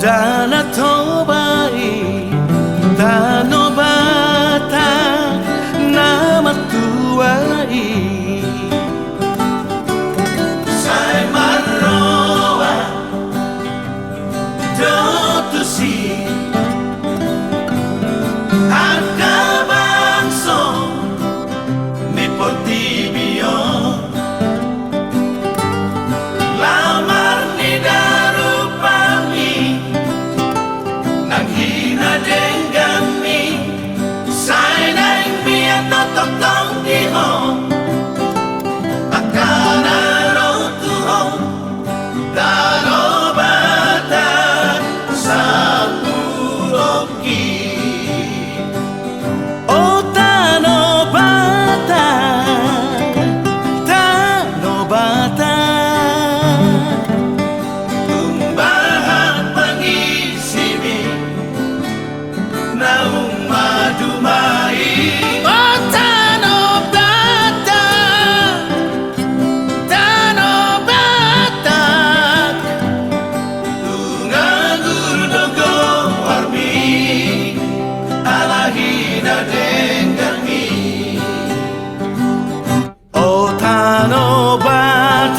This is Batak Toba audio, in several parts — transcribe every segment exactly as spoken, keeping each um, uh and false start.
Dana Toba i, Tano Batak na martua i. Sai marroha do tusi angka bangso ni portibi on. Lamar ni darupami nang hinadengganmi, sai naeng mian do tongtong di ho angka na ro tu ho. Tano Batak sampulongki. O Tano Batak, Tano Batak, tung bahat pangisimi naung maduma i. O Tano Batak, Tano Batak, tung anggur do goarmi ala hinadengganmi. O Tano Batak,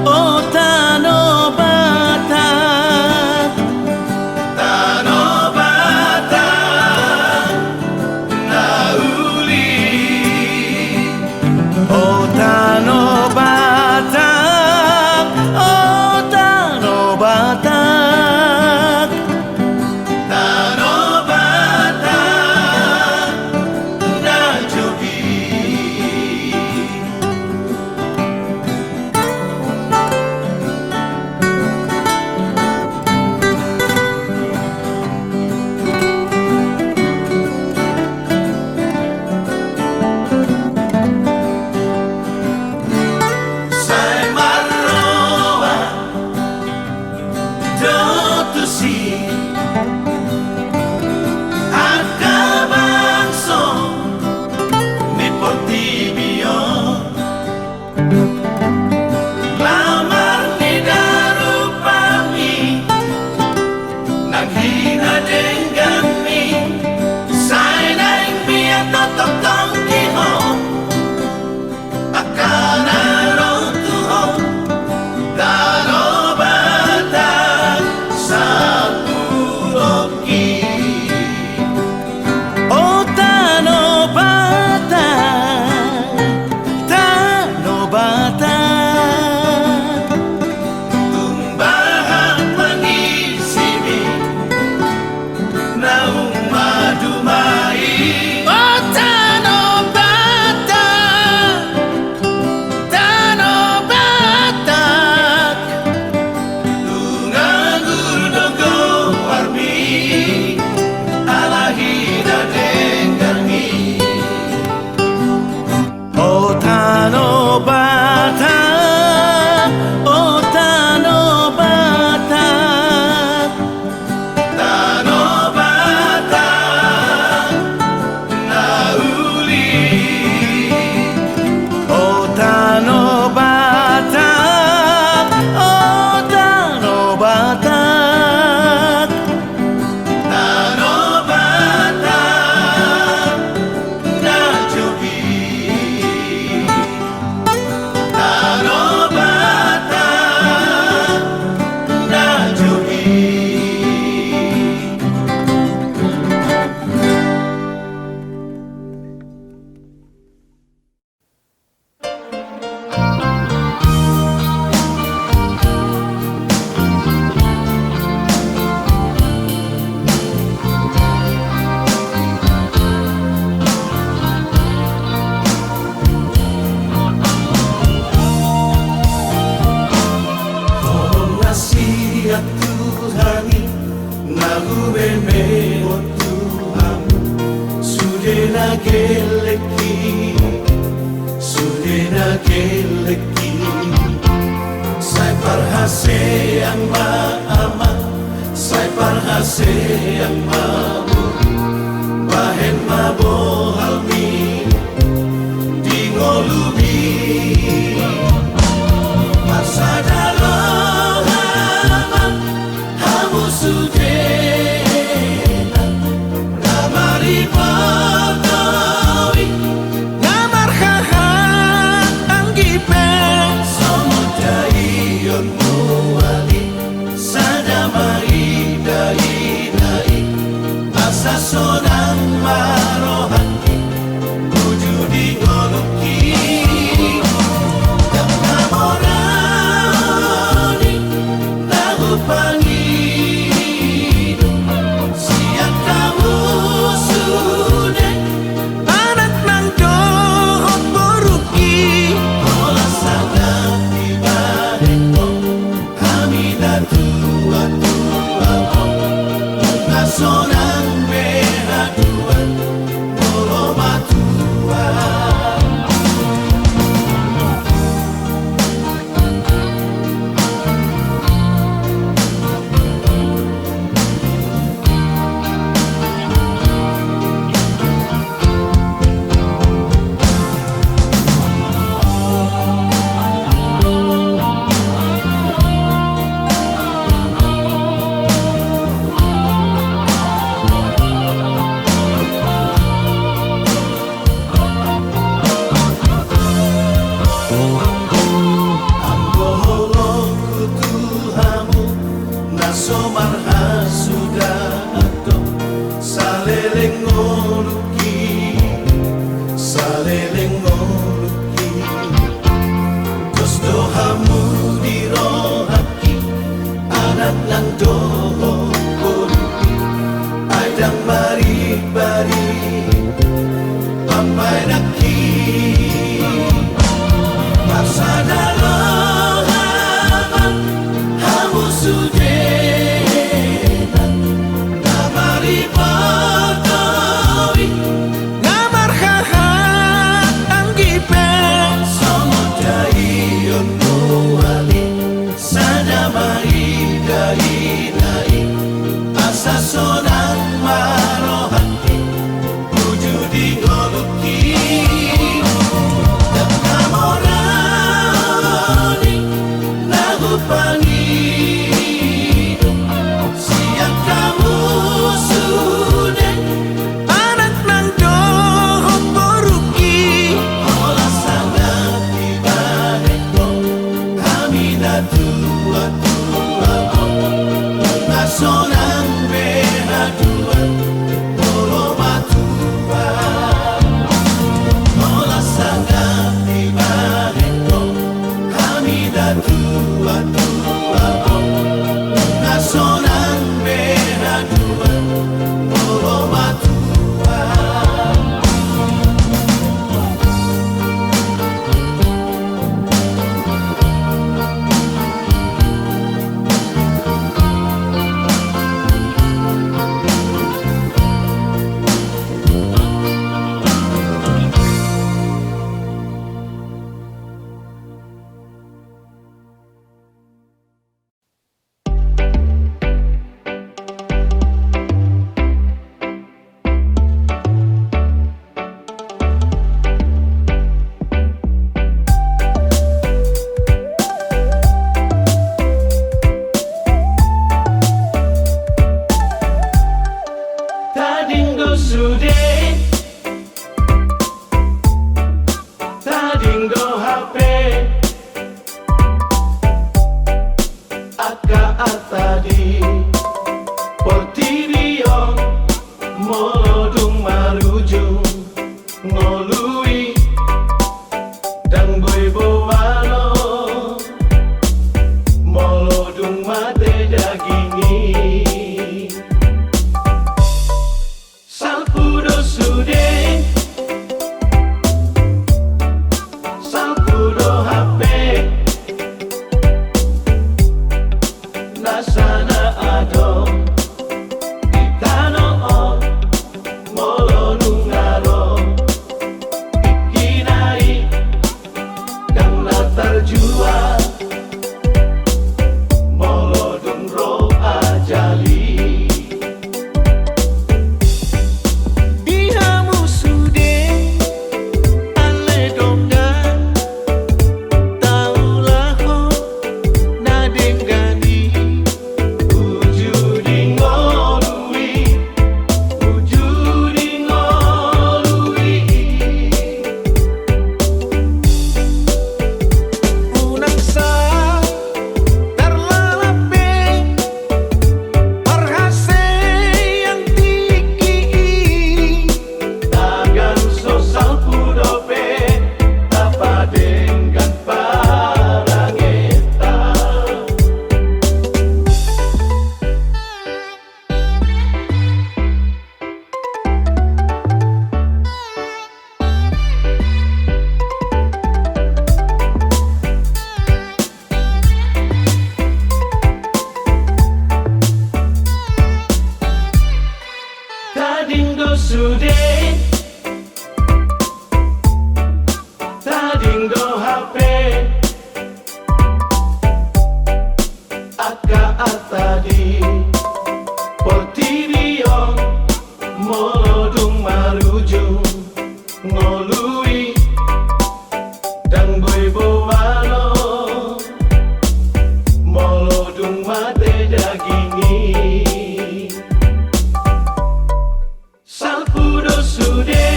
o Tano Batak, Tano Batak na uli. O Tano Batak, o Tano Batak, Tano Batak na jogi. Sai marroha do tusi angka bangso ni portibi on. Lamar ni darupami nang hinadengganmi, sai naeng mian do tongtong di ho angka na ro tu ho. Tano Batak sampulongki. O Tano Batak, Tano Batak, tung bahat pangisimi naung maduma i. O Tano Batak, Tano Batak, tung anggur do goarmi ala hinadengganmi. O Tano Batak, o Tano Batak, Tano Batak na uli. O Tano Batak, o Tano Batak, Tano Batak na jogi. Tano Batak na jogi. Holong na sian Tuhan i na hubege on tu hamu, sude na gellek i, sude na gellek i. Sai parhaseang ma, Ama, sai parhaseang ma boru, bahen ma bohalmi di ngolumi. Marsada roha ma Sonang ma rohangki, uju di ngolungki. Ndang na mora ni na hupangido sian hamu sude, anak nang dohot borungki. Holan sangap dibahen ho hami na tua-tua on, nunga sonang be haduan molo matua. Anggo holongku tu hamu na so marhasudahan do, saleleng ngolungki, saleleng ngolungki. Dos do hamu di rohangki, anak nang dohot borungki, ai ndang maribari pambahenanki. Marsada roha ma hamu sudena, na maribotoi, na marhaha anggi pe. Songon daion nuali, sada ma i dainai, asa sonang ma rohangki, uju di ngolungki. Ndang na mora ni na hupangido sian hamu sude, anak nang dohot borungki. Holan sangap dibahen ho hami na tua-tua on, nunga sonang be haduan molo matua. Holan sangap dibahen ho hami na tua-tua on, nunga sonang be haduan molo matua. Sude tading do hape angka arta di portibi on, molo dung marujung ngolu i ndang boi boanon, molo dung mate daging i. Salpu do sude,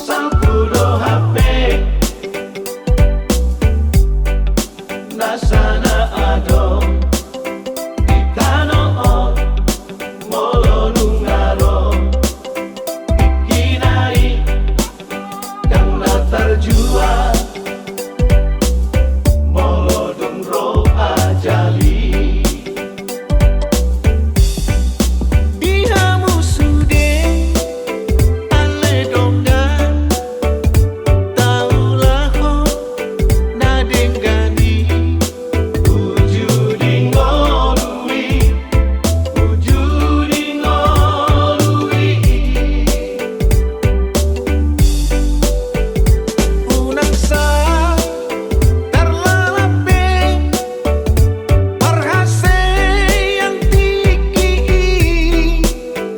salpu do hape nasa na adong di tano on, molo nunga ro tingki nai ndang na tarjua, molo dung ro ajal i. Di hamu sude ale donggan, taulahon na denggan i. Uju di ngolu i, uju di ngolu i. Unang sai tarlalap be parhasean tingki i.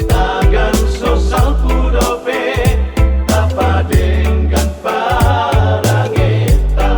Tagan so salpu dope tapadenggan parangenta.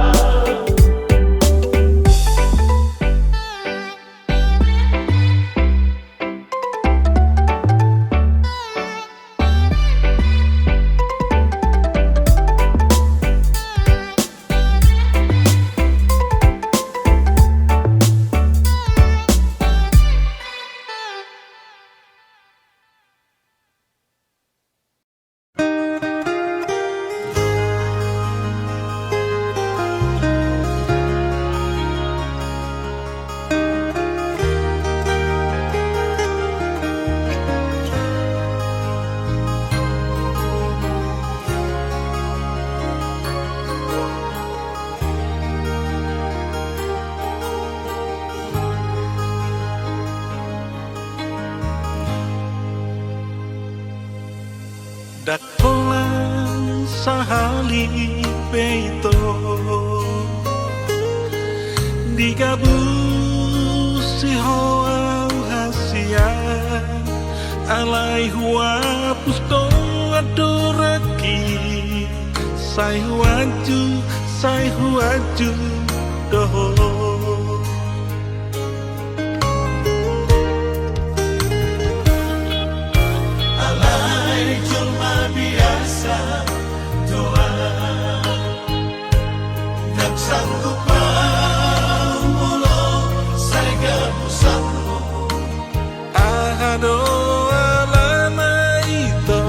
Ndang holan sahali pe ito digabusi ho au hasian, alai huapus do andorangki. Sai huanju, sai huanju do ho. Alai jolma biasa do au, ndang sanggup au molo sai gabusanmu. Aha do alana ito?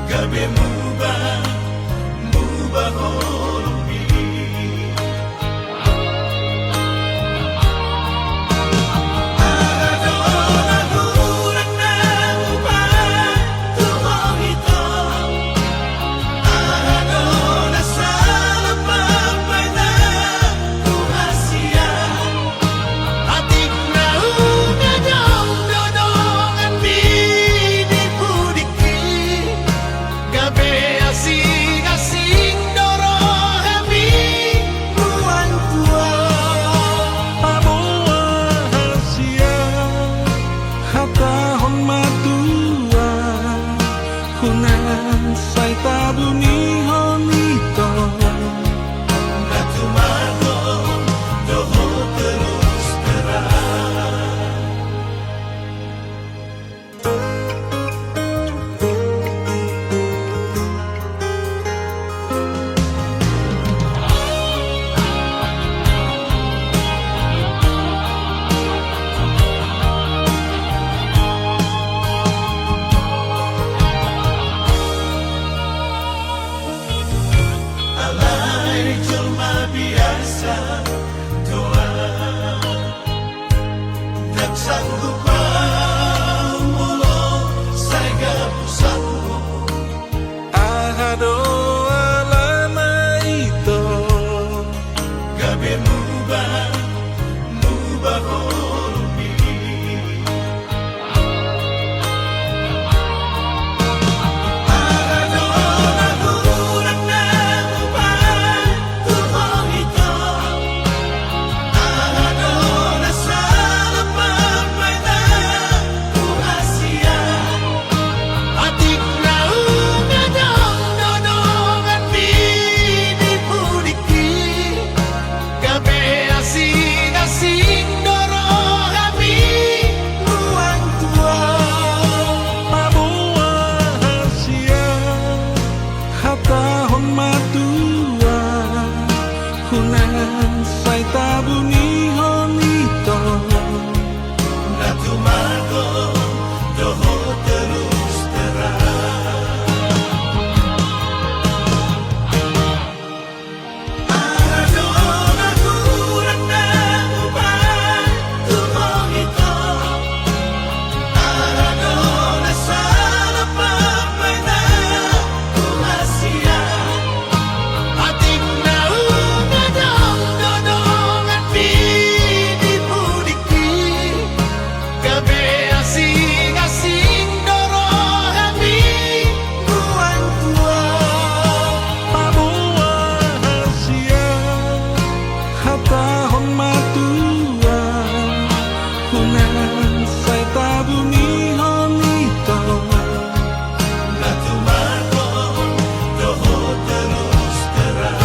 Gabe muba, muba holongmi. Tuhan, unang sai tabungihon ito. Na tumaton dohot torus terang.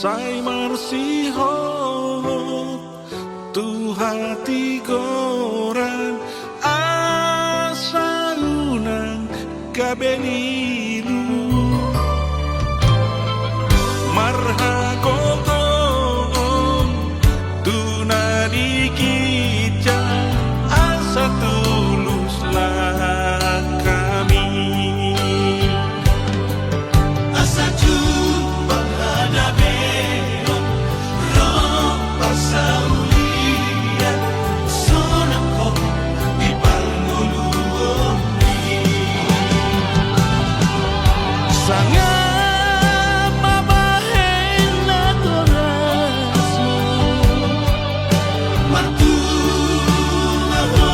Sai marsihop tu hatigoran, asa unang gabe lilu. Marhagogoon tu na di ginjang, asa tulus langkami. Asa jumpang hadameon ro parsaulian, sonang ho di parngoluonmi. Sangap ma bahen natorasmu, martua ho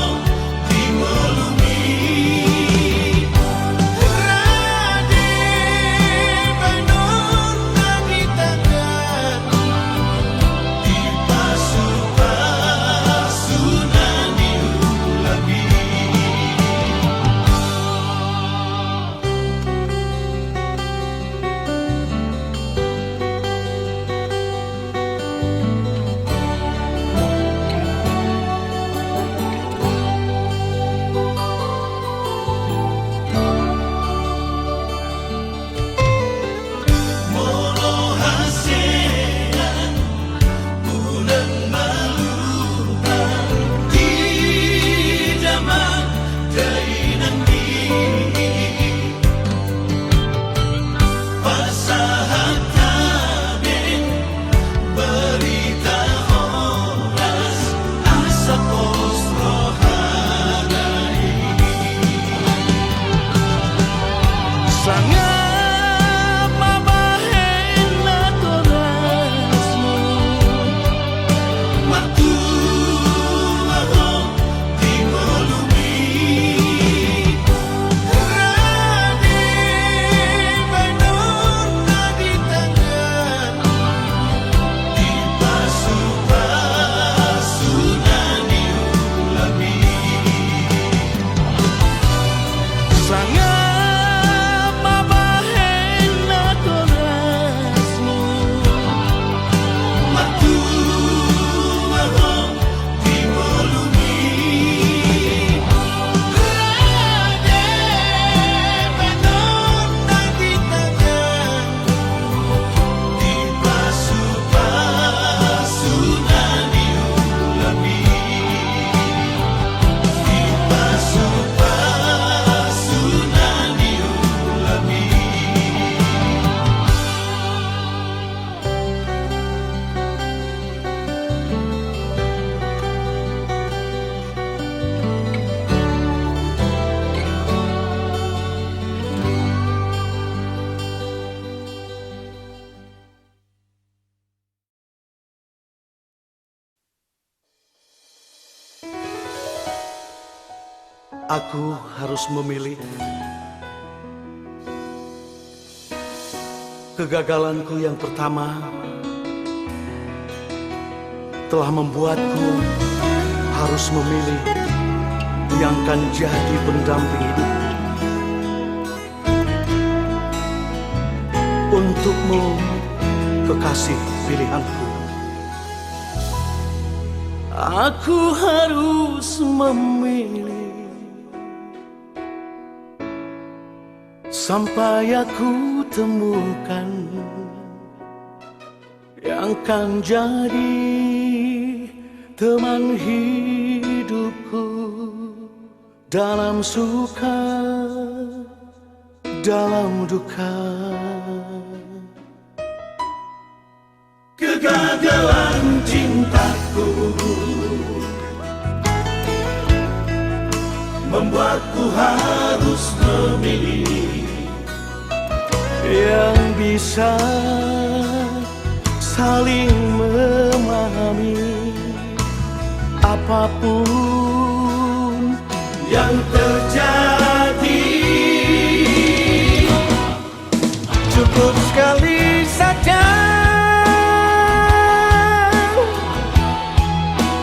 di ngolumi. Rade bahenon na di tangan, dipasupasu na niulami. Molo hasean unang maluta di damang dainangmi. Pasahat hami berita horas, asa pos rohana i. Sangap ma bahen natorasmu, martua ho di ngolumi. Rade bahenon na di tangan, dipasupasu na niulami. Sangap ma bahen natorasmu, martua ho di ngolumi. Rade bahenon na di tangan, dipasupasu na niulami. Dipasupasu na niulami. Aku harus memilih. Kegagalanku yang pertama telah membuatku harus memilih yang akan jadi pendamping hidupku. Untukmu, kekasih pilihanku, aku harus memilih. Sampai aku temukan yang kan jadi teman hidupku dalam suka, dalam duka. Kegagalan cintaku membuatku harus memilih yang bisa saling memahami apapun yang terjadi. Cukup sekali saja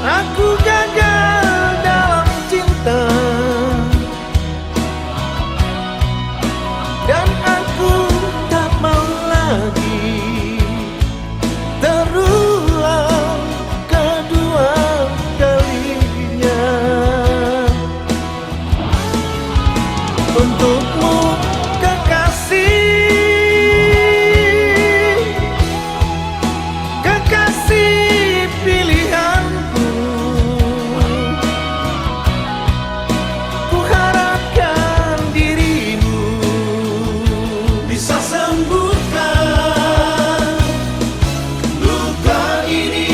aku gagal dalam cinta, dan aku tak mau lagi terulang kedua kalinya. Untukmu, kekasih, kekasih pilihanku, kuharapkan dirimu bisa sembuhkan luka ini.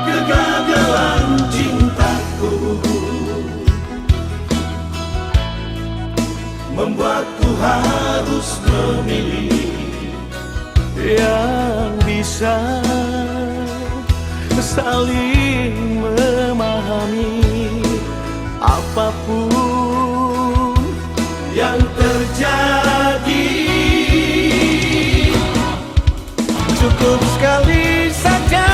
Kegagalan cintaku membuatku harus memilih yang bisa saling memahami apapun yang terjadi. Cukup sekali saja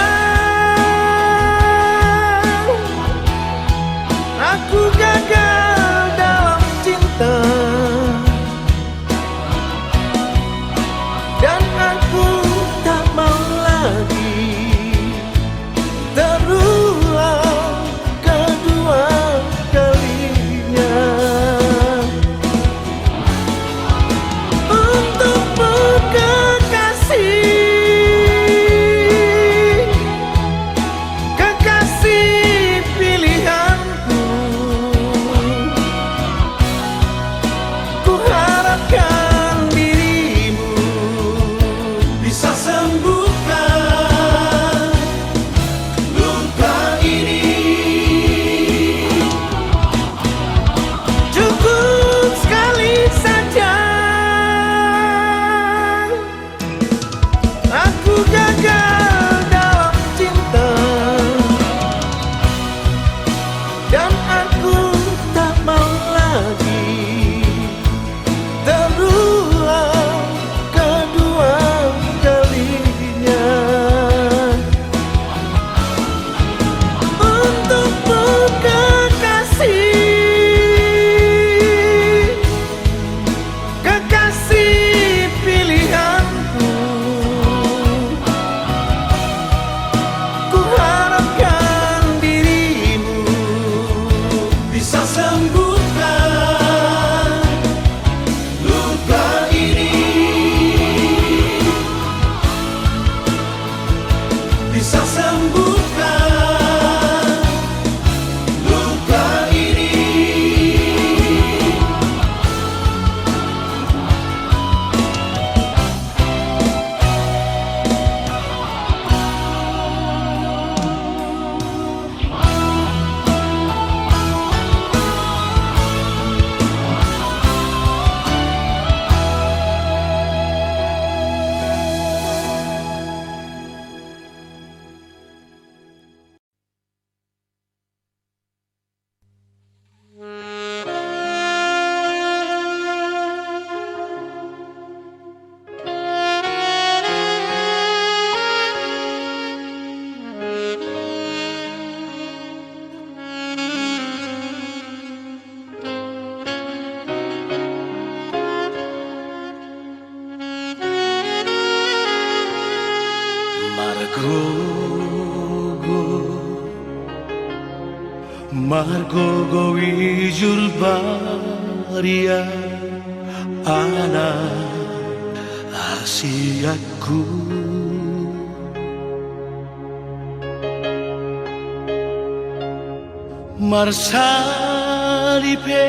aku gagal dalam cinta, dan aku tak mau lagi terulang kedua Maria, anak asianku. Marsali pe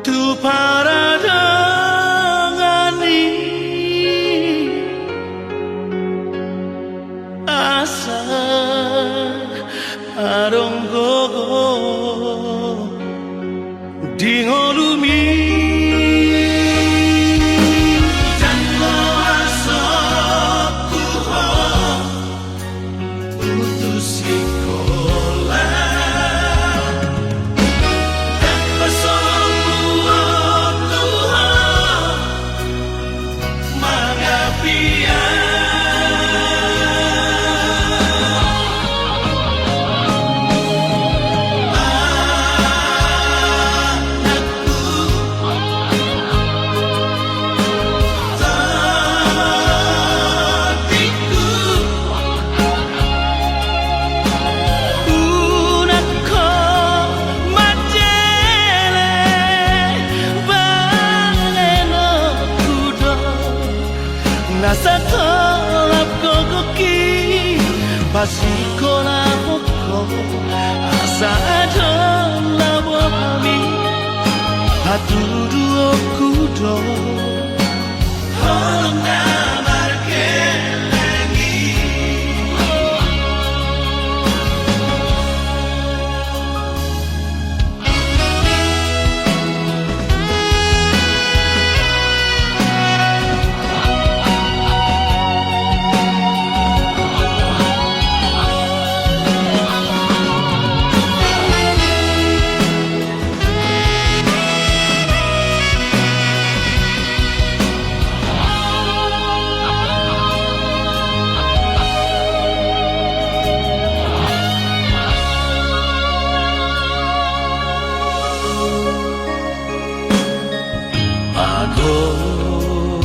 tu paradongan i, asa adong gogo di ngolumi. Jala asokku ho putus sikola, dan pasombu ho mangapian. Unang ho manjele balenonku do, na satolap gogongki pasikolahon ho, asa adong labo hami. Hatuduhonku do, holong na margeleng i.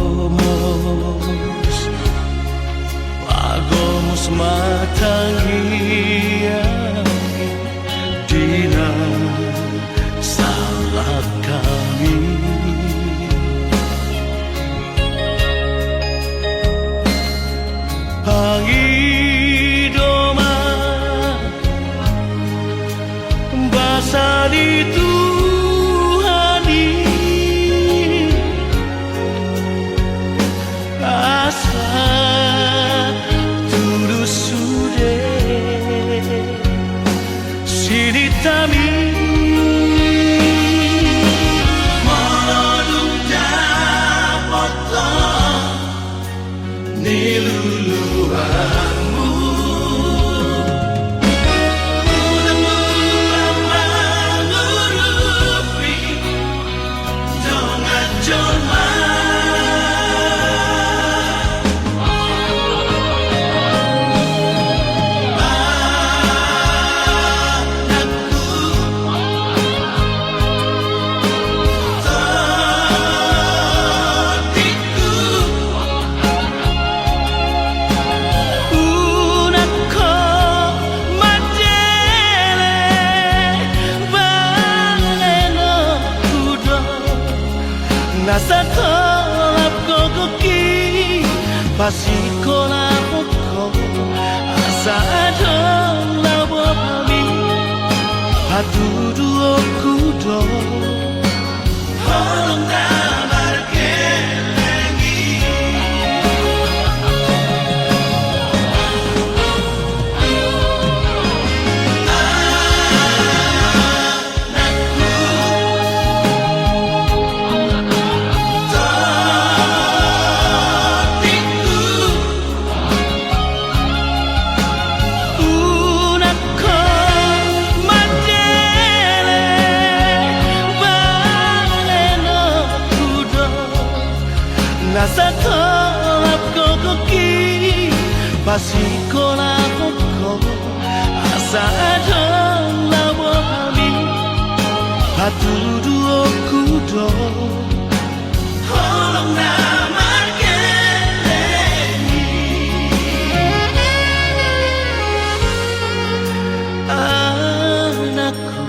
Pagomos, pagomos ma tangiang di na salak hami. Pangido ma basa ni Tuhan i, asa tulus sude sinitami. Molo dung dapot ho niluluanmu, unang lupa mangurupi dongan jolma. Unang ho manjele balenonku do, na satolap gogongki pasikolahon ho, asa adong labo hami. Hatuduhonku do, holong na margeleng i. Unang ho manjele balenonku do, na satolap gogongki pasikolahon ho, asa adong labo hami. Hatuduhonku do, holong na margeleng i. Anakku,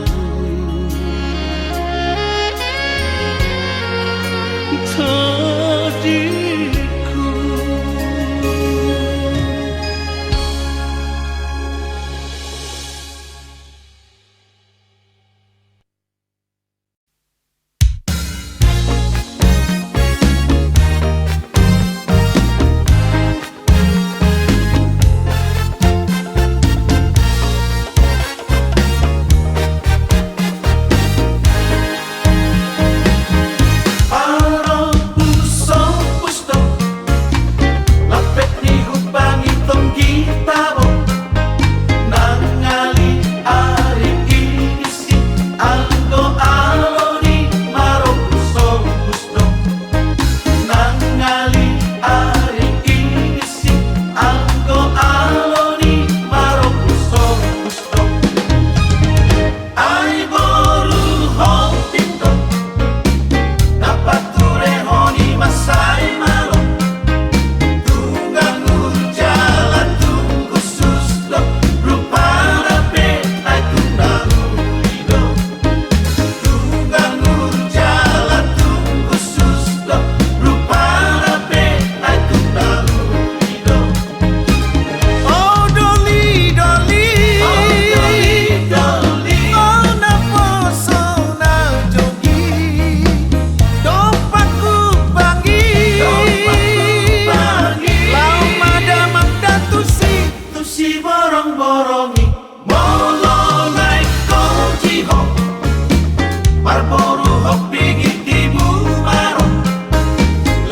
Marboru hopi gintimu ma ro.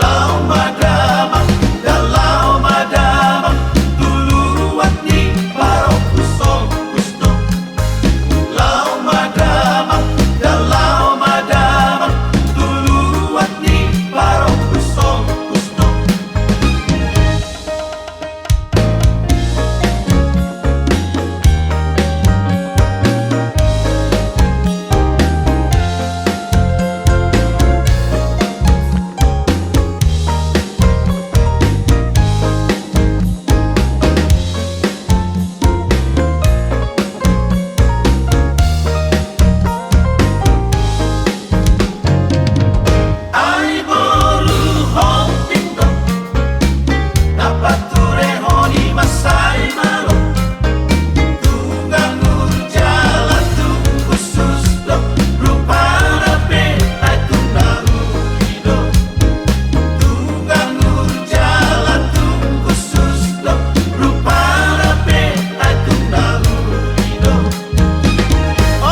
Laho ma damang, da laho ma damang, tu luat ni parompuson. Laho ma damang, da laho ma damang, tu luat ni parompuson. Ai boru hopi do, na paturehon i ma sai malo. Tunggang ur jala tung khusus do, rupana pe ai tung na uli do. Tunggang ur jala tung khusus do, rupana pe ai tung na uli do.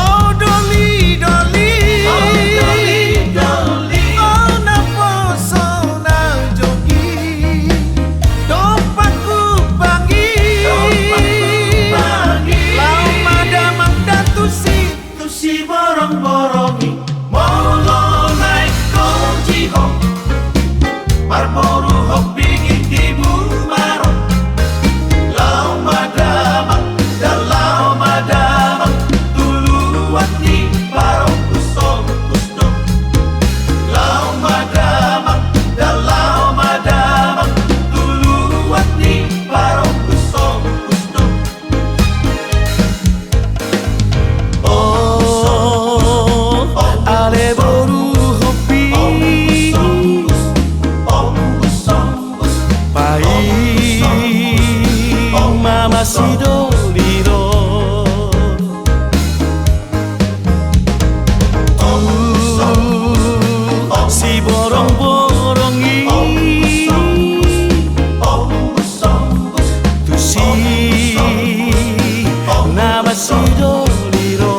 O doli, doli. O doli, doli. O naposo na jonggi. Dompak hubangi. Dompak hubangi. Laho ma damang da tusi, tusi borong-borong i. Molo naeng ho jihom, marboru hopi gintimu ma ro. Laho ma damang, da laho ma damang, tu luat ni parompuson. Laho ma damang, da laho ma damang, tu luat ni parompuson. O, ale boru hopi, paima ma sidoli ro. Tu siborongborong i, tusi nama sidoli ro.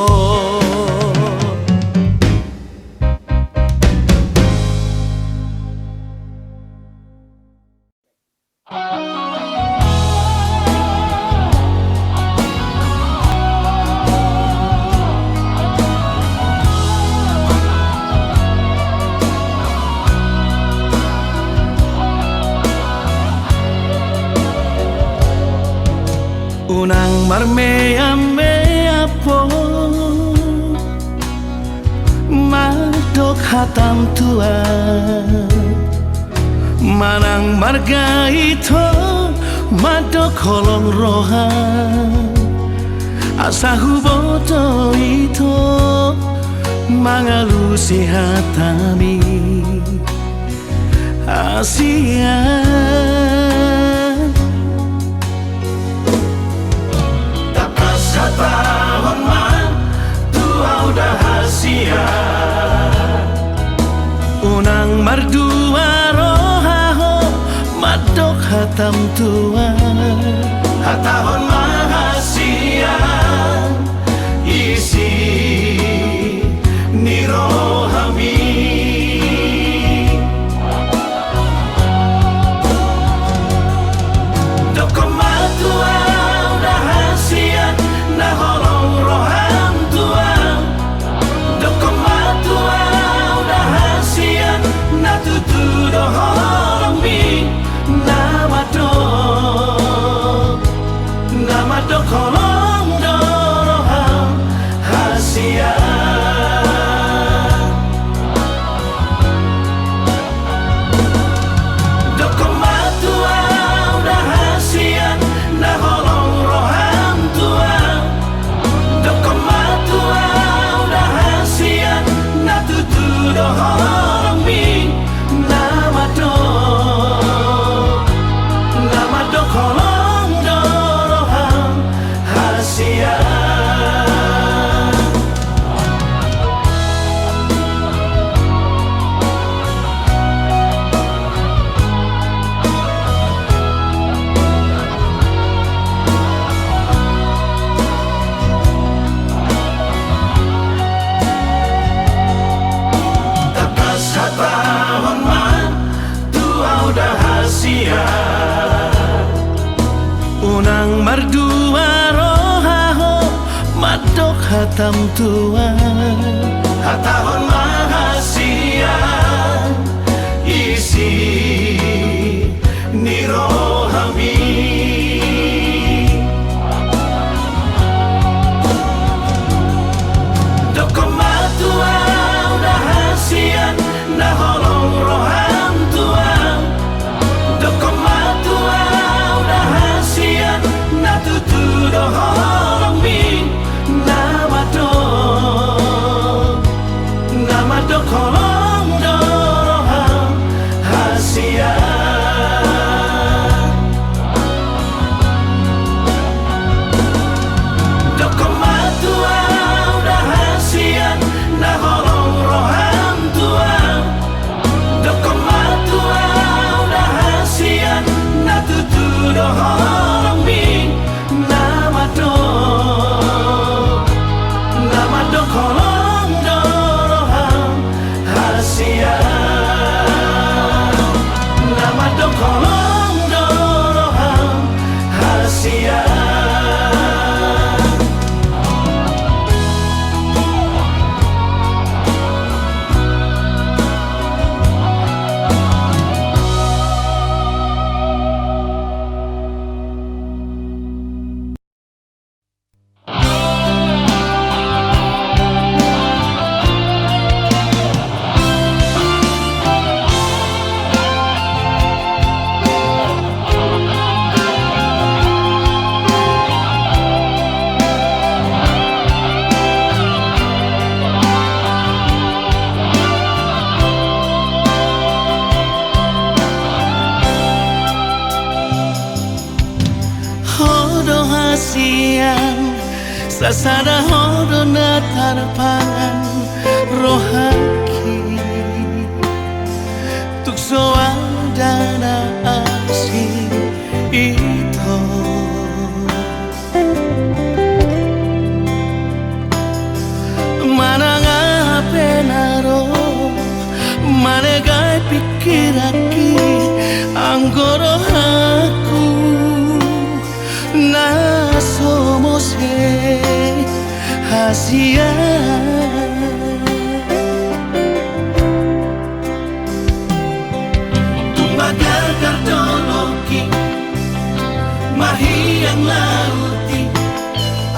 Unang marmeamea ho mandok hatam tuan. Manang margait ho mandok holong roham, asa huboto ito mangalusi hatami hasian. Tangkas hatahon ma tu au da hasian. Unang mardua roha ho mandok hatam tuan. Hatahon ma hasian isi ni rohami. Dokkon ma tu au da hasian na holong roham tuan. Dokkon ma tu au da hasian na tutu do holongmi na mandok. Tuhan. Hatahon ma hasian isi ni rohami. Dokkon ma tu au da hasian na holong roham tu au. Dokkon ma tu au da hasian na tutu do holongmi, na mandok, na mandok holong do roham hasian. Dokkon ma tu au da hasian na holong roham tu au. Dokkon ma tu au da hasian na tutu do holongmi, na mandok, na mandok holong do roham hasian. Na mandok holong do roham hasian. Ho do hasian, sasada Ho do na tarpangan rohangki. Tung so ada na asing ito. Manang aha pe na ro manegai pingkiranki, anggo rohangku na so mose hasian. Tung manggargar dolokki, mahiang lauti,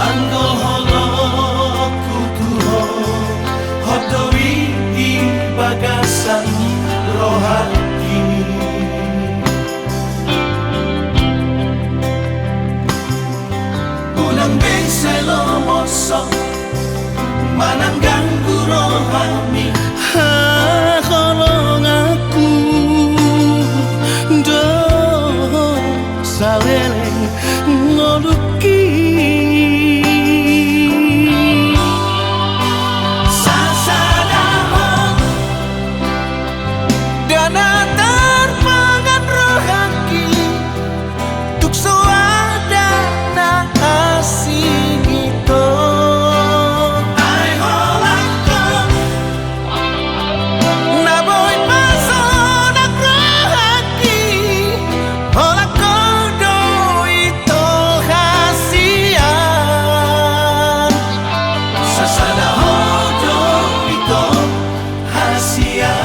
anggo holongku tu Ho, Ho do i di bagasan rohangki. Unang be sai lomoshon, manang ganggu rohami. Haholonganku do saleleng ngolungki. Sasada Ho do na tarpangan rohangki. Tung so ada na asing ito. Ai holongku na boi pasonang rohangki, holongku do ito hasian. Sasada Ho do ito hasian.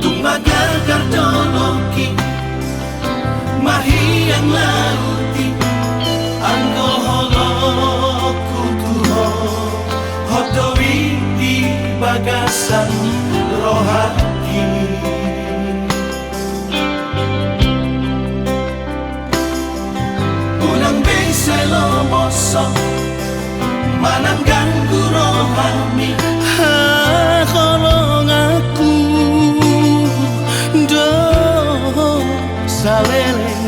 Tung manggargar dolokki, mahiang lauti, anggo holongku tu Ho, Ho do i di bagasan rohangki. Unang be sai lomoshon, manang ganggu rohami. Haholonganku do saleleng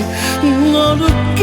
ngolungki.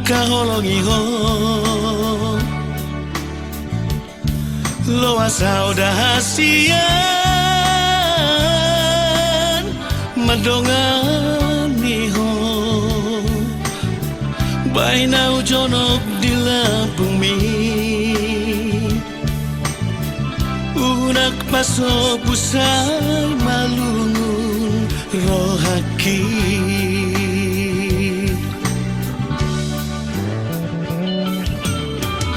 Haholongi ho, loas ahu da hasian mandongani ho. Baen ahu jonok di lambungmi, unang pasobu sai malungun rohangki.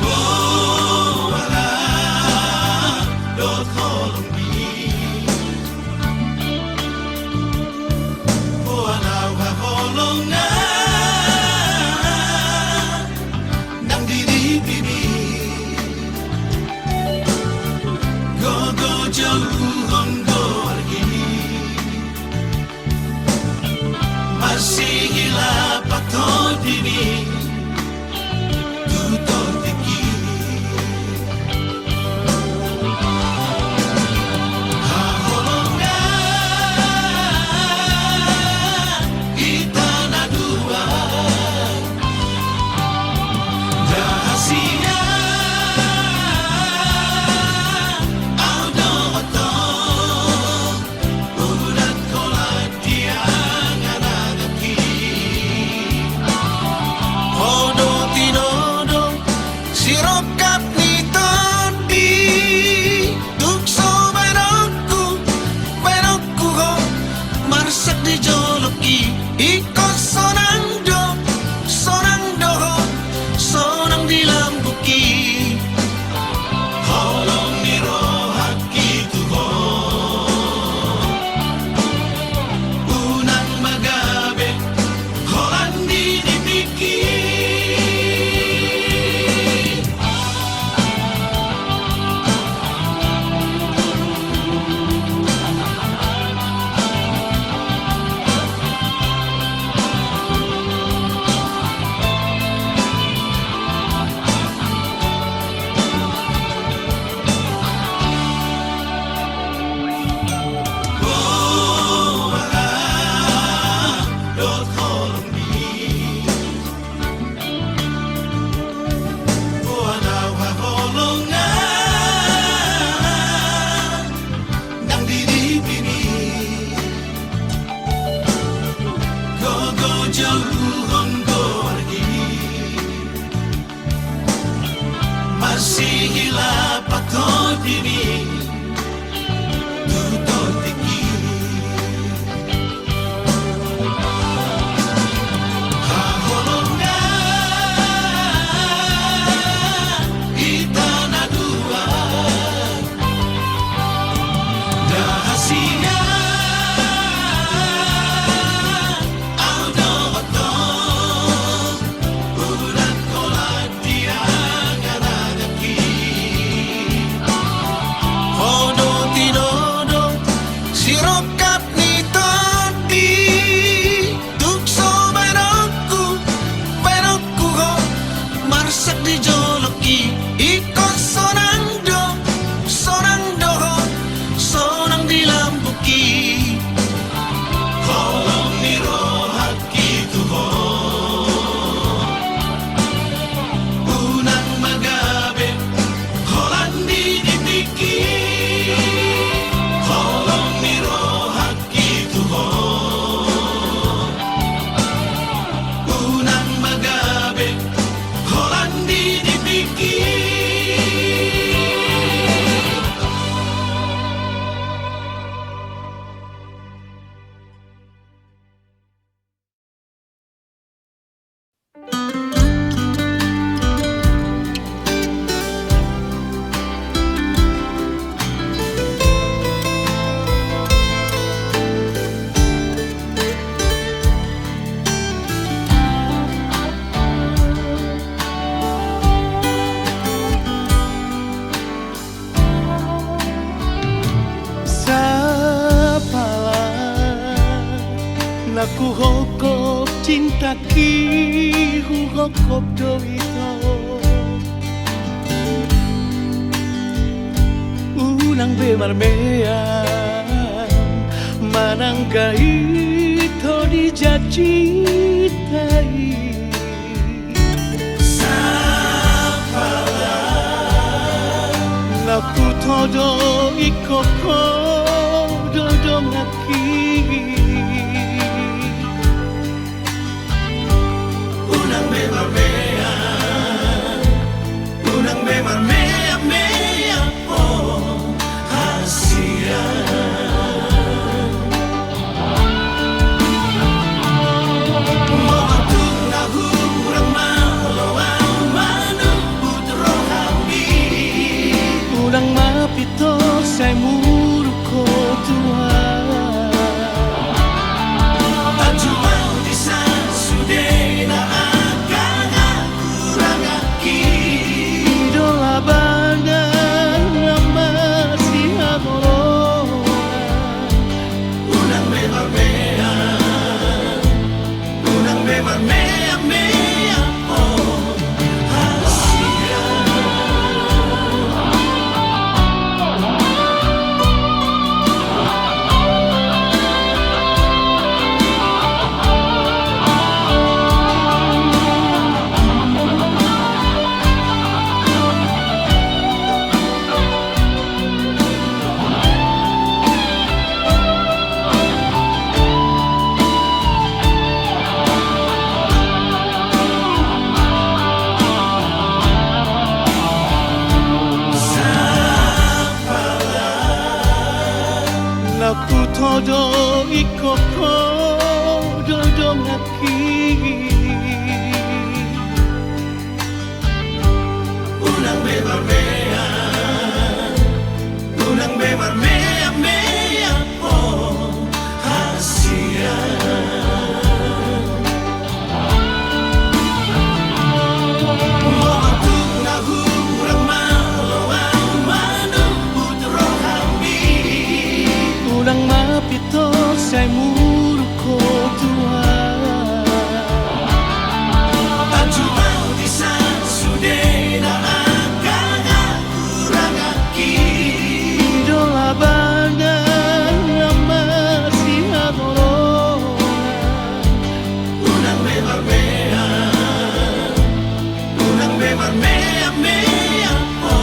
Boha dohot holongmi, boha do haholongan nang di dirimu. Gogo jouhon do argini, masihilap ahu tu dirimu tu tingki. Haholongan hita na dua, da hasian ahu dohot ho, unang holan di angan-anganki. Ho do tinodo sirongkap ni tondi, tung so baenonku, baenonku ho marsak di jolongki. Ingkon sonang do, sonang do ho, sonang di lambungki. Holong ni rohangki tu ho, unang ma gabe holan di dirimu. Boha dohot holongmi, boha do haholongan nang di dirimu. Gogo jouhon do argini, masihilap ahu tu dirimu tu tingki. Haholongan hita na dua, da hasian ahu dohot ho, unang holan di angan-anganki. Ho do tinodo sirongkap ni tondi, tung so baenonku, baenonku ho marsak di jolongki. Ingkon sonang do, sonang do ho, sonang di lambungki. Holong ni rohangki tu ho, unang ma gabe holan di dirimu. Holong ni rohangki tu ho, unang ma gabe holan di dirimu. Sapala na huhophop cintaki, huhophop do ito. Unang be marmeam manang gait ho di janjita i. Hutodo ingkon ho do donganki. Unang be marmea, unang be marmea-mea, o hasian. Molo tung na hurang ma oloan manubut rohami, unang ma pintor sai muruk ho tu ahu. Anju ma hu disa sude na angka hahuranganki. I do labanan na masihagoloan. Unang be marmea, unang be marmea-mea, o hasian. Sampala. Laho hutodo ingkon ho do donganki. Unang be marmea, unang be marmea-mea, o hasian. Molo tung na hurang ma oloan manubut rohami, unang ma pintor sai muruk ho tu ahu. Anju ma hu disa sude na angka hahuranganki. I do labanan na masihagoloan. Unang be marmea, unang be marmea-mea, o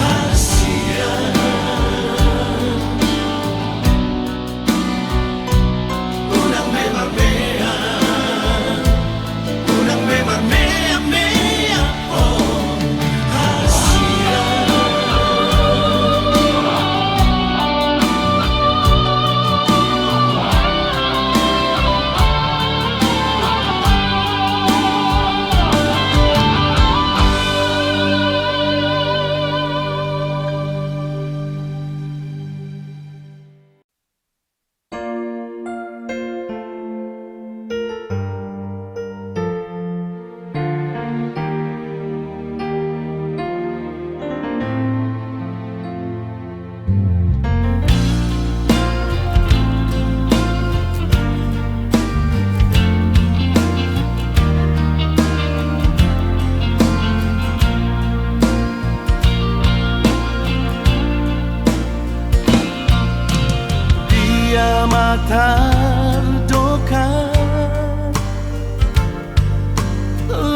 hasian. Unang be marmea, unang be marmea-mea, o hasian. Dia ma tardokkan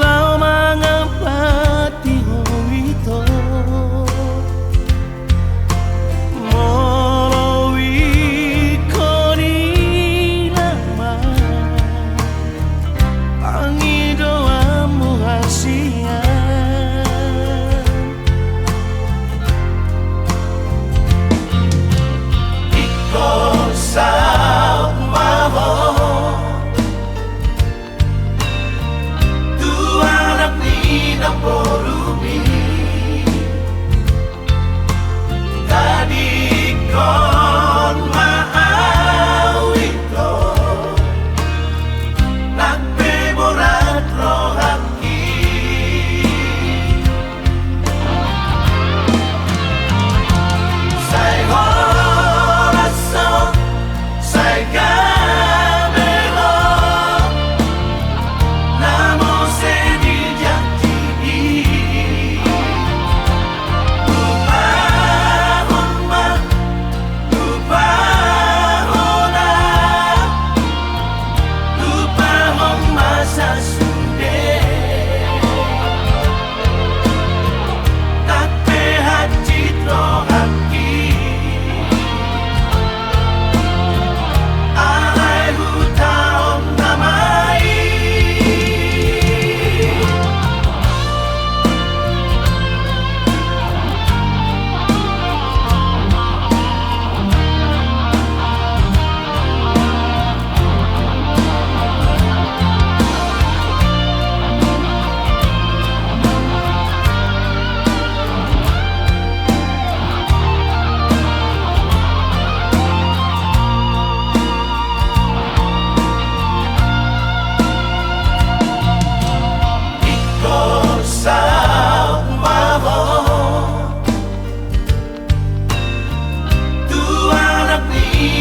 laho mangampati ho ito. Molo ingkon i nama pangidoanmu hasian. Ingkon saut ma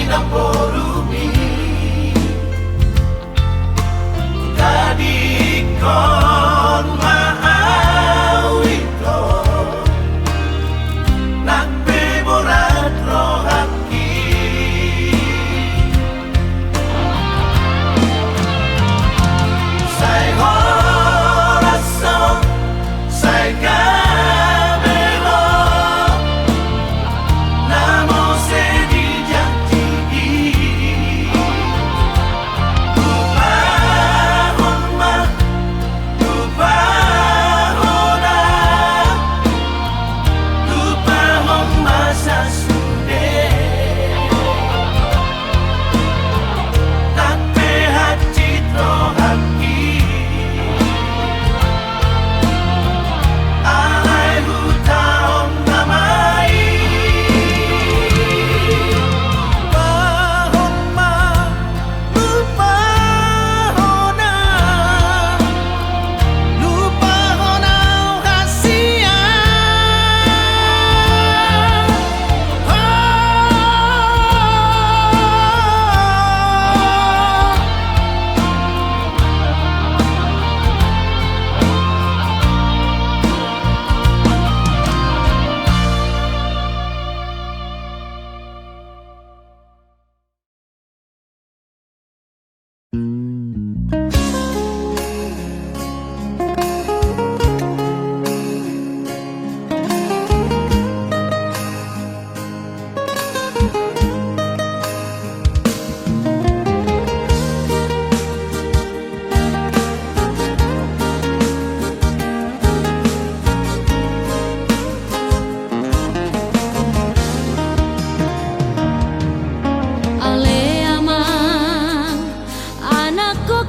Namborumi, tadingkon ma au ito, nang pe borat rohangki. Sai horas on, sai gabe ro, na muse dijanji i. Lupahon ma, lupahon au, lupahon ma sasude. Nang pe hansit rohangki, alai hutahon nama i. Lupahon ma, lupahon au, lupahon au hasian. Ale amang, anakkon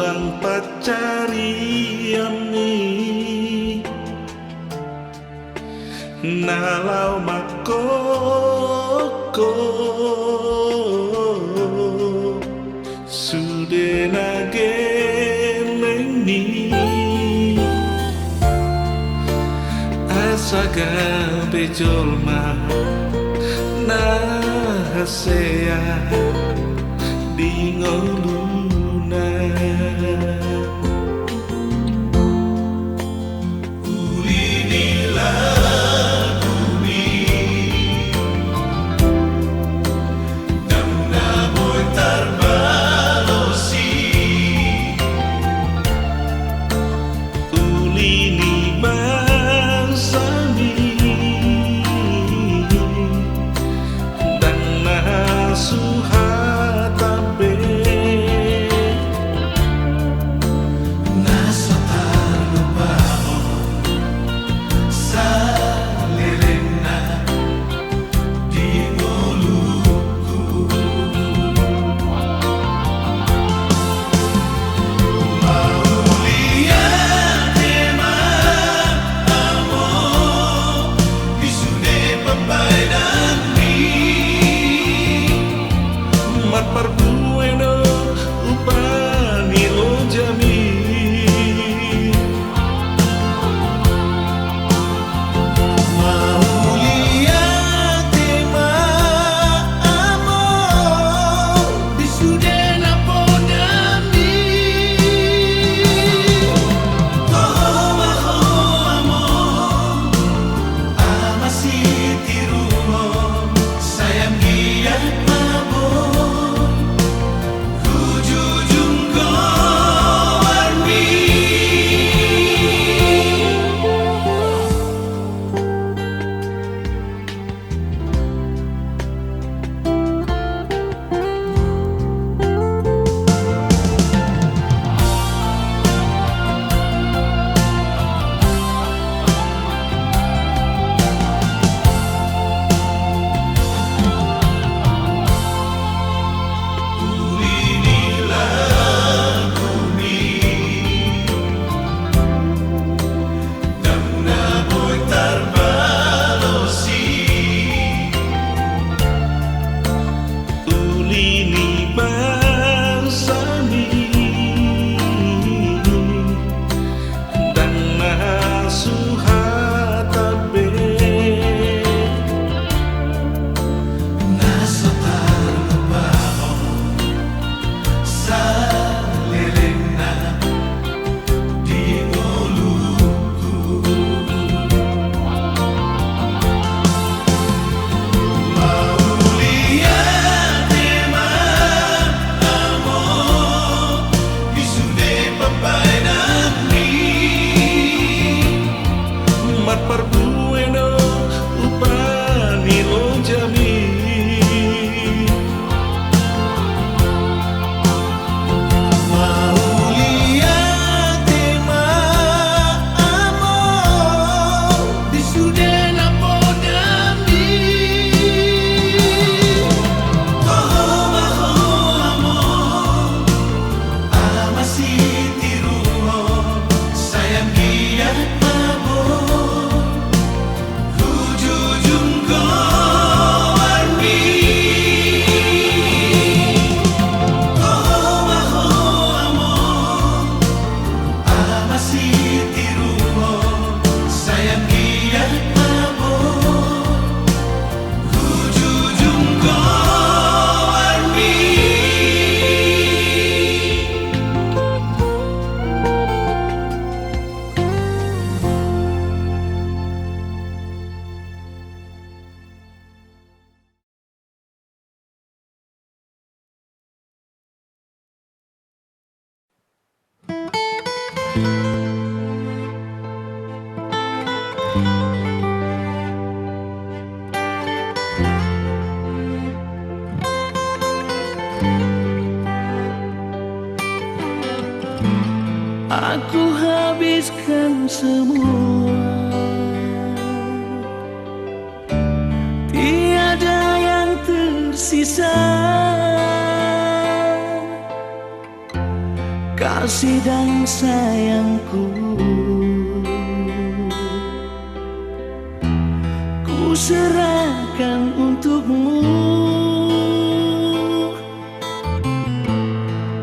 Pancarianmi na laho mangkoko sude na geleng ni. Asa gabe jolma na hasea di ngoluna. Uli ni lagumi ndang na boi tarbalosi. Uli ni bangsami ndang na suhata be. Na so tarlupa on salelengna di ngolungku. Mauliate ma amang di sude pambahenanmi. Marparbue do upa ni lojami. Mauliate ma amang di sude na podami. Toho ma ho amang, ama sitiruon, sai anggiat ma boi hujujung goarmi. Ndang na boi tarbalosi. Uli ni bangsami ndang na suhata be. Na so tarlupa on salelengna di ngolungku. Mauliate ma amang di sude pambahenanmi. Marparbue do upa ni lojami. Mauliate ma amang di sude na podami. Toho ma ho amang, ama sitiruon, sai anggiat ma boi hujujung goarmi. Toho ma ho amang, ama sitiruon, sai anggiat ma boi hujujung goarmi. Aku habiskan semua, tiada yang tersisa. Kasih dan sayangku, ku serahkan untukmu.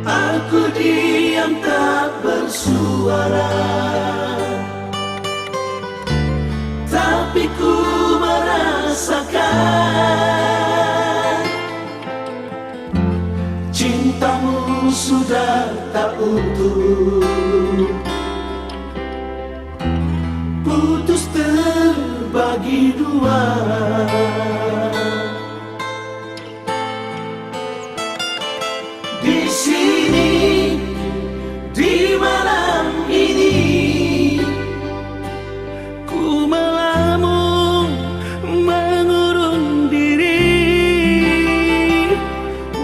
Aku diam tak bersuara, tapi ku merasakan cintamu sudah tak utuh, putus terbagi dua. Di sini, di malam ini, ku melamun mengurung diri.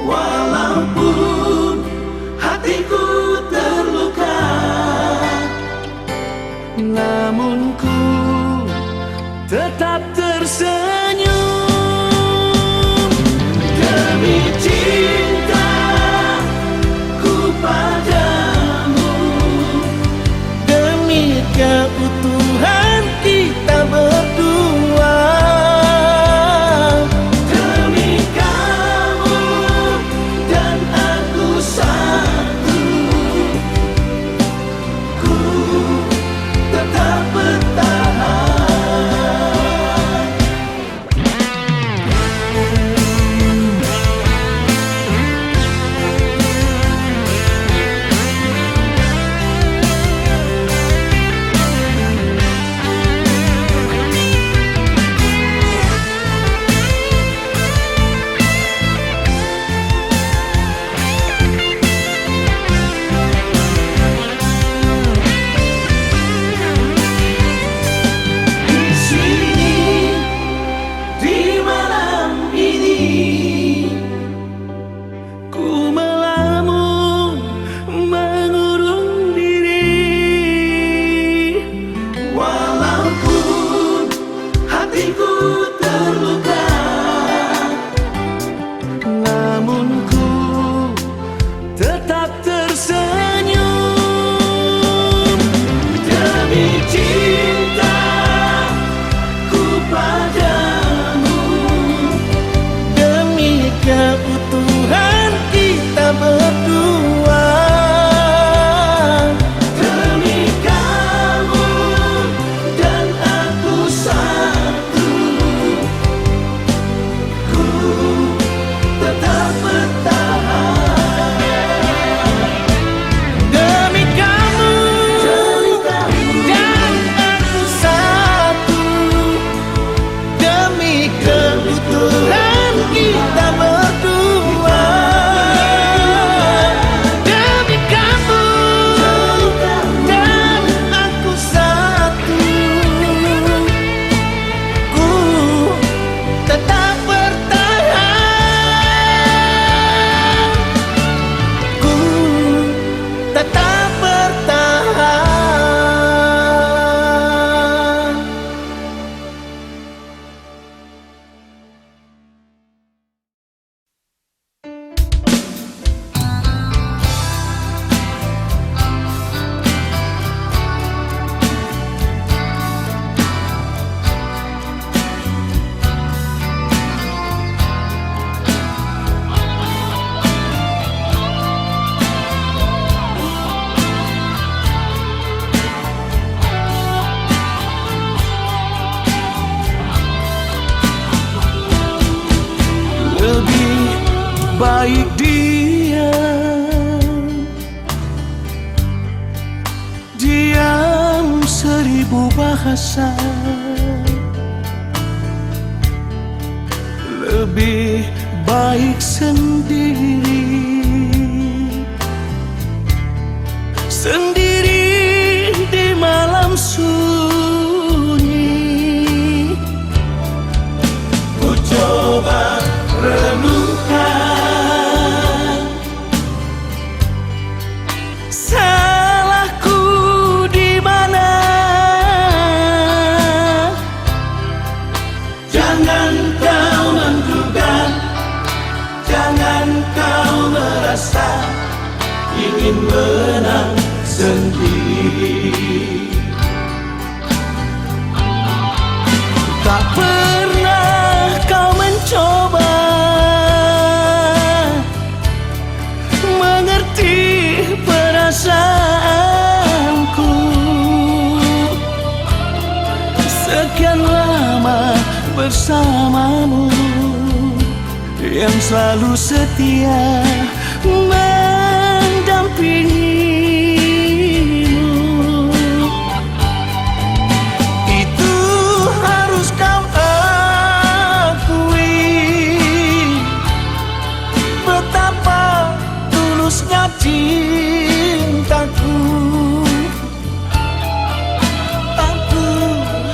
Walaupun hatiku terluka, namun ku tetap tersenyum demi cintaku padamu, demi keutuhan kita berdua, demi kamu dan aku satu. Ku tetap bertahan. Di sini, di malam ini, ku melamun mengurung diri. Walaupun hatiku terluka, namun ku tetap tersenyum demi cintaku padamu, demi keutuhan kita berdua, demi kamu dan aku satu. Ku tetap bertahan demi kamu dan aku satu, demi kebutuhan kita berdua, demi kamu dan aku satu. Ku tetap bertahan. Ku tetap bertahan. Lebih baik diam, diam seribu bahasa. Lebih baik sendiri, sendiri di malam sunyi. Ku coba renungkan, salahku di mana? Jangan kau menduga, jangan kau merasa Ingin menang sendiri. Tak pernah kau mencoba mengerti perasaanku. Sekian lama bersamamu, yang selalu setia mendampingimu. Itu harus kau akui, betapa tulusnya cintaku. Aku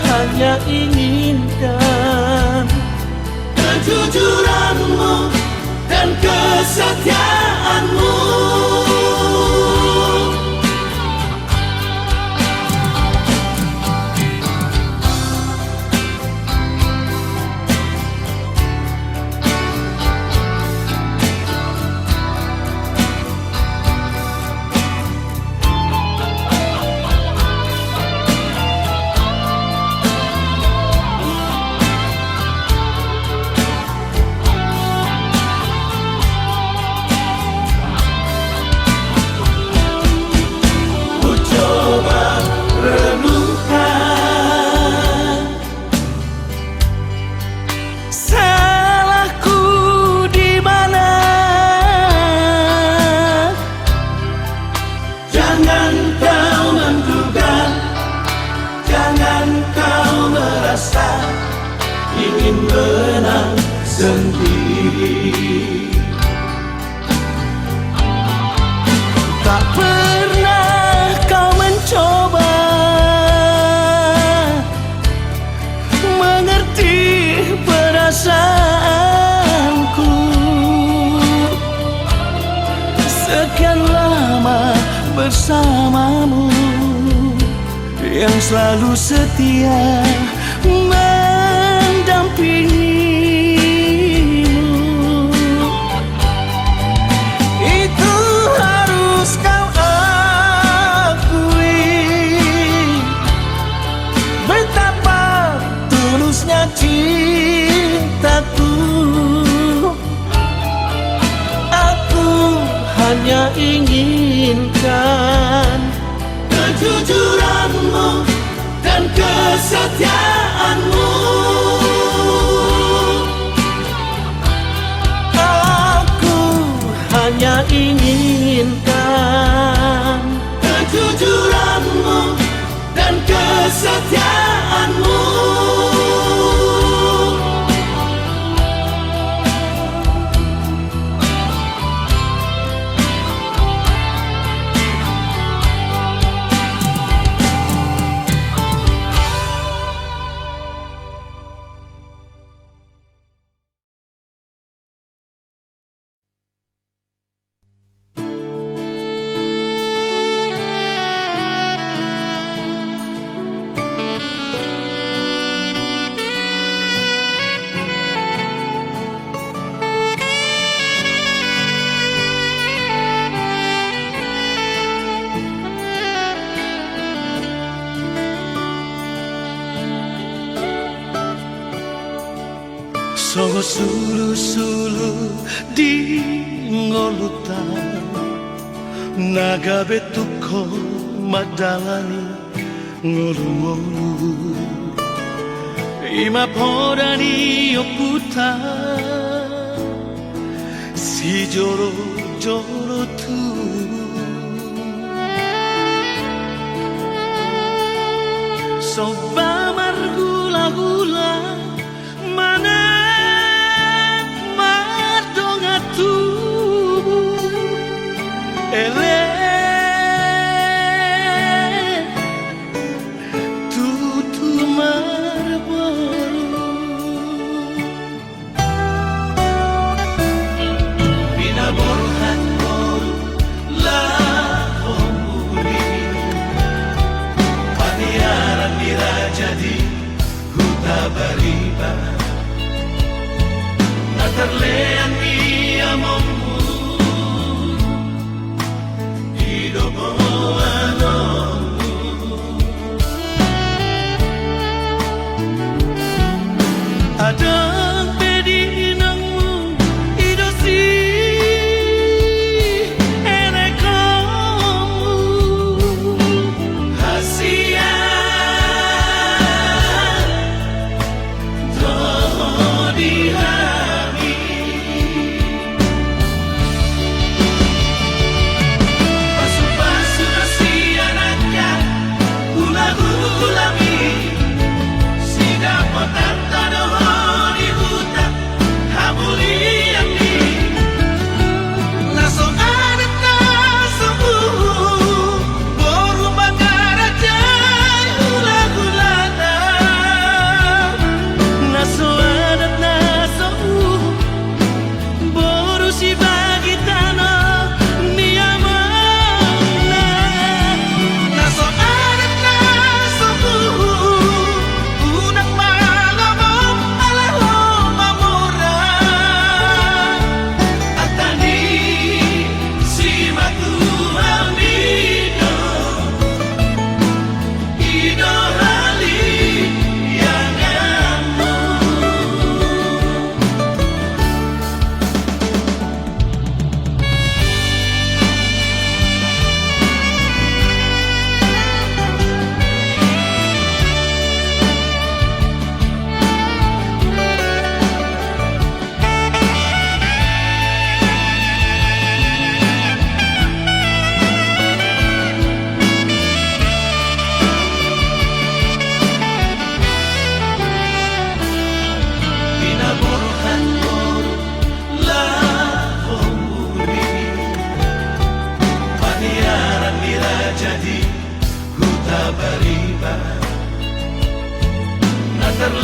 hanya inginkan kejujuranmu dan kesetiaanmu. Ku coba renungkan, salahku di mana? Jangan kau menduga, jangan kau merasa ingin menang sendiri. Tak pernah kau mencoba mengerti perasaanku. Sekian lama bersamamu, yang selalu setia mendampingimu. Itu harus kau akui, betapa tulusnya cintaku. Aku hanya inginkan kejujuranmu dan kesetiaanmu. Aku hanya inginkan kejujuranmu dan kesetiaanmu. Songon sulusulu di ngolunta na gabe tungkol mandalani ngolungolu. I ma poda ni ompunta sijolojolo tubu. Somba margulagula manang mardongan tubu, ele tutu marboru. Pinaborhat boru laho muli, paniaran ni raja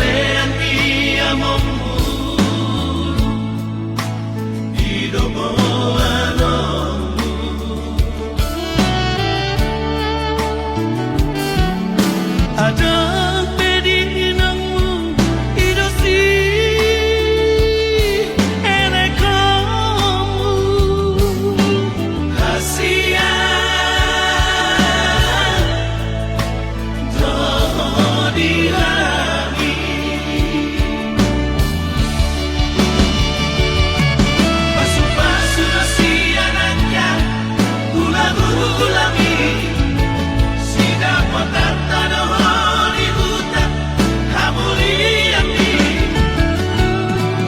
Lean ni amongmu, i do boanonmu. Adong pe di inongmu, i do sielekonmu. Hasian do di hami. Pasupasu do sian angka hulahulami. Sidapotanta do ho di huta hamulianmi.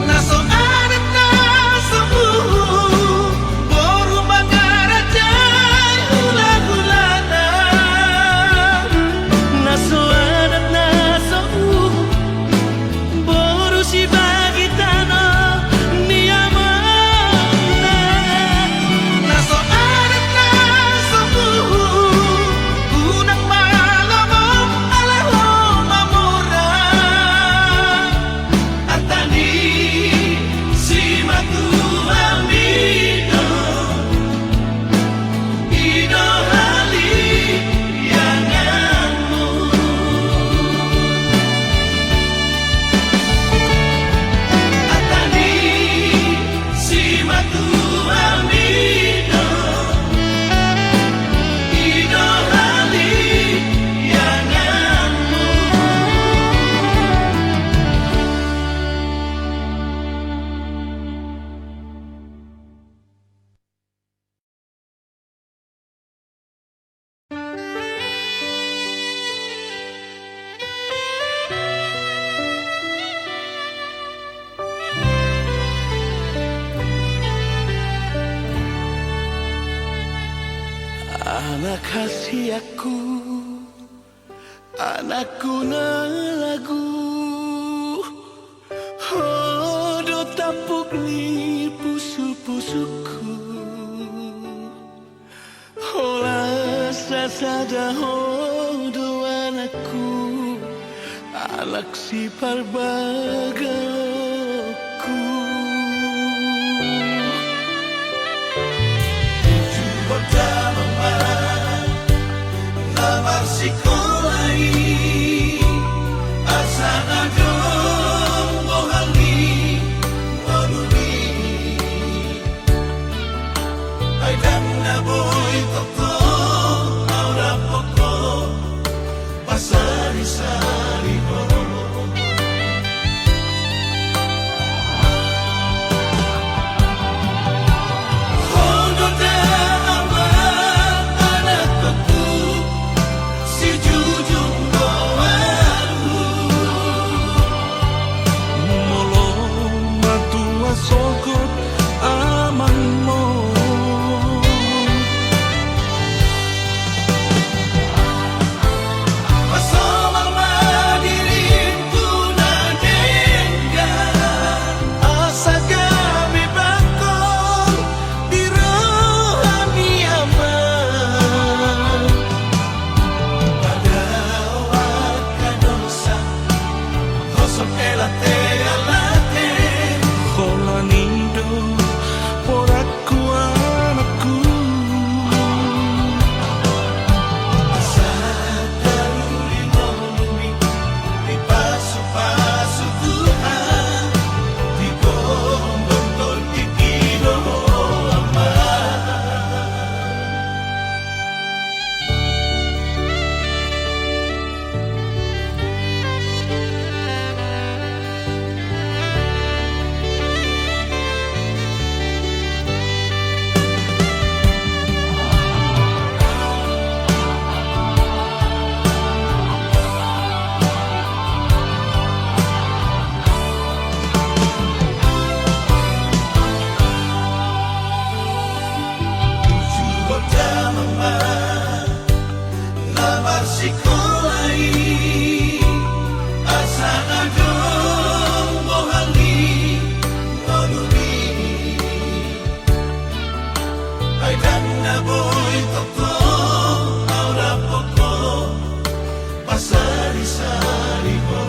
Na so adat na so uhum, boru mangarajai hulahulana. Na so adat na so uhum, boru sibagi tano ni amongna. Na so adat na so uhum, unang malomo ala ho mamora. Arta ni simatuami do, i do halianganmu. Arta ni simatuami do, i do halianganmu. Anak hasianku, anakku na lagu, ho do tampuk ni pusupusungku. Holan sasada ho do anakku, anak siparbagaonku. Tujuhon damang ma na marsikola i, asa adong bohal ni ngolumi. Ai ndang na boi tongtong au rap ho, pasarisari ho. Ho do da amang anakkonku, sijujung goarhu. Molo matua sogot amangmu, pasomar ma dirim tu na denggan, asa gabe bangkol di roha ni amang. Padaoan angka dosa, hosom elate alate. Holan i do boratku anakku. Asa taruling ngolumi, dipasupasu Tuhan, digomgom tondingki do ho amang. Tujuhon damang ma na marsikola i, asa adong bohal ni ngolumi. Ai ndang na boi tongtong au rap ho, pasarisari ho.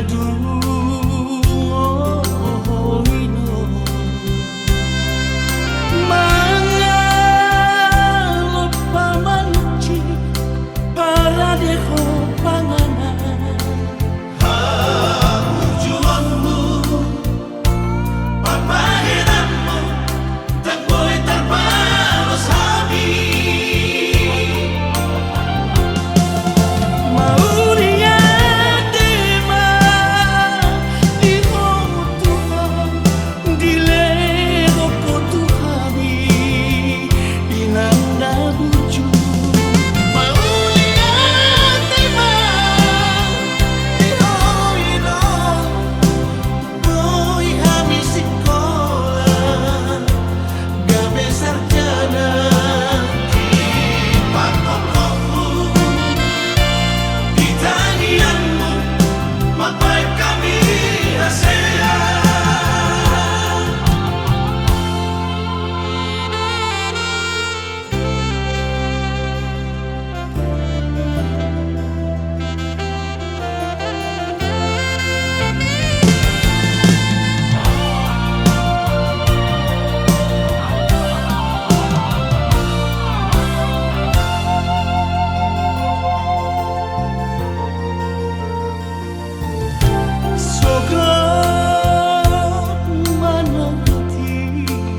Dung ho hinon mangalop pamanci, parade ho panganan. Haujungonmu, pambahenanmu, ndang boi tarbalos hami. Mauliate ma di Ho Tuhan, dilehon Ho tu hami inang na bujur. Mauliate ma di Ho Inong, boi hami sikola, gabe sarjana. Di pangkolhonmu, di tangiangmu, mambahen hami hasea. Sogot manangihon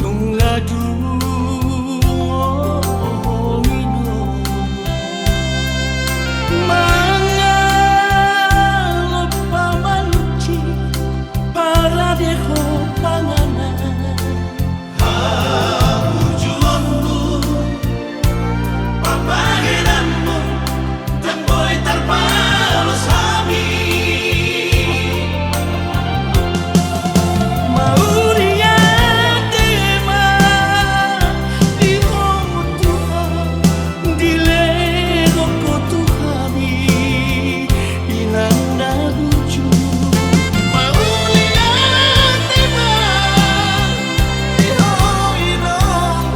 nunga dung ho hinon mangalop pamanci, parade ho panganan. Haujungonmu, pambahenanmu, ndang boi tarbalos hami. Mauliate ma di Ho Tuhan, dilehon Ho tu hami inang na bujur. Mauliate ma di Ho Inong,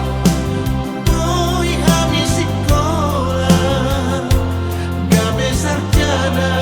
boi hami sikola, gabe sarjana.